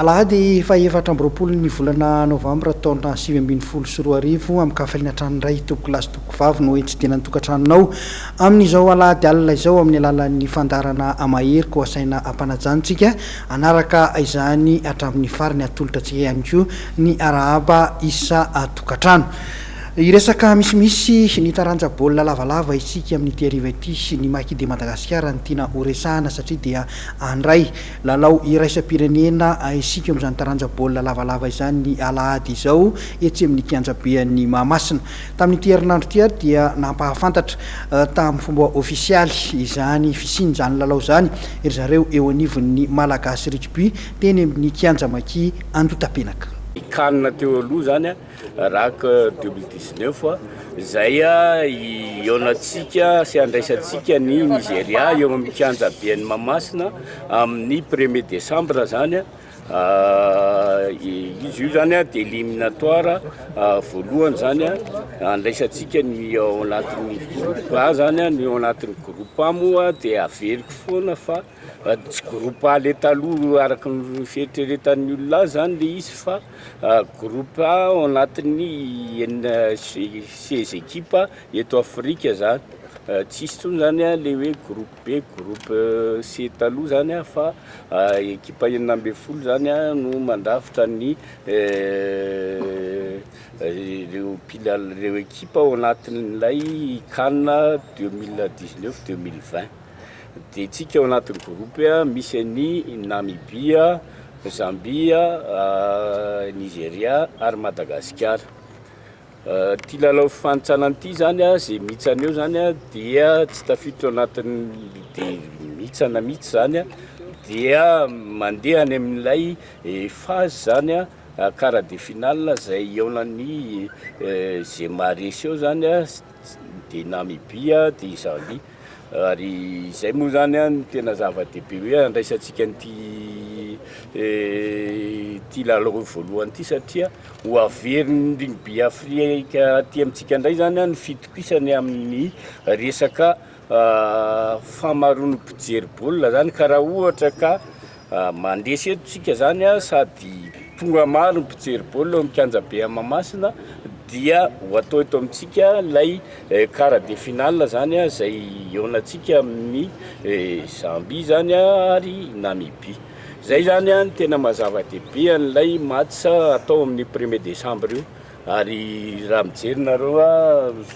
Alahady faha-24 ny volana novambra taona 2019, amin-kafaliana hatrany indray, tompoko lahy sy tompoko vavy, no hitsidihana ny tokantranonao amin'izao alahady alina izao amin'ny alalan'ny fandaharana Mahery. Koa asaina ampanajana tsika hanaraka izany hatramin'ny farany. Atolotra antsika ihany koa ny arahaba isan-tokantrano. Hiresaka misimisy ny taranja baolina lavalava isika amin'ity hariva ity. Ny Maki de Madagasikara no tiana horesahana satria dia handray lalao iraisam-pirenena isika eo amin'izany taranja baolina lavalava izany ny alahady izao etsy amin'ny kianjaben'i Mahamasina. Tamin'ity herinandro ity ary dia nampahafantatra tamin'ny fomba ofisialy izany fisian'izany lalao izany ry zareo eo anivon'ny Malagasy Rugby teny amin'ny kianja Maki Andotapenaka. Ny CAN teo aloha izany RAC 2019 izay hihaonantsika sy handraisantsika ny Nigeria eo amin'ny kianjaben'i Mahamasina amin'ny premier décembre zany. Izy io zany dia éliminatoire voalohany zany andraisantsika ny ao anatin'ny groupe A zany. Ny ao anatin'ny groupe A moa dia averiko foana fa tsy groupe A le taloha araka ny fieritreretan'ny olona azy zany le izy, fa groupe A ao anatin'ny enina, 16 équipe eto Afrika zany. Tsisy intsony zany le hoe groupe B, groupe C taloha zany fa ekipa 16 zany no mandrafitra ny ireo mpilala, ireo ekipa ao anatin'ilay CAN 2019 2020. De tsika ao anatin'ny groupe A misy an'i Namibia, Zambia, Nigeria ary Madagasikara. Ty lalao fifanintsanana ity zany zay mihitsana eo zany dia tsy tafiditra ao anatin'ny, de mihitsana mihitsy zany dia mandeha any amin'ilay phase zany quart de finale zay hihaonan'ny zay maharesy eo zany de Namibia, de Zambia. Ary izay moa zany no tena zava-dehibe hoe andraisantsika an'ity ty lalao voalohany ity, satria ho averin'ny rugby Afrika aty amintsika indray zany ny fitokisany amin'ny resaka famaroan'ny mpijery baolina zany. Ka raha ohatra ka mandresy eto tsika zany sady tonga maro ny mpijery baolina eo amin'ny kianjabe Mahamasina, dia ho atao eto amintsika lay quart de finale zany zay hihaonantsika amin'ny Zambia zany ary Namibia. Zay zany ny tena mahazava-dehibe an'ilay match atao amin'ny premier décembre io. Ary raha mijery nareo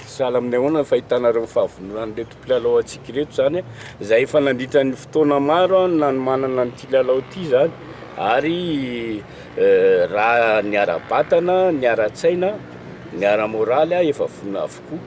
sahala amin'ny ahoana ny fahitanareo ny fahavononan'ireto mpilalao antsika ireto zany, zay efa nandritra ny fotoana maro nanomanana an'ity lalao ity zany, ary raha ny ara-batana, ny ara-tsaina, ny ara-moraly efa vonona avokoa.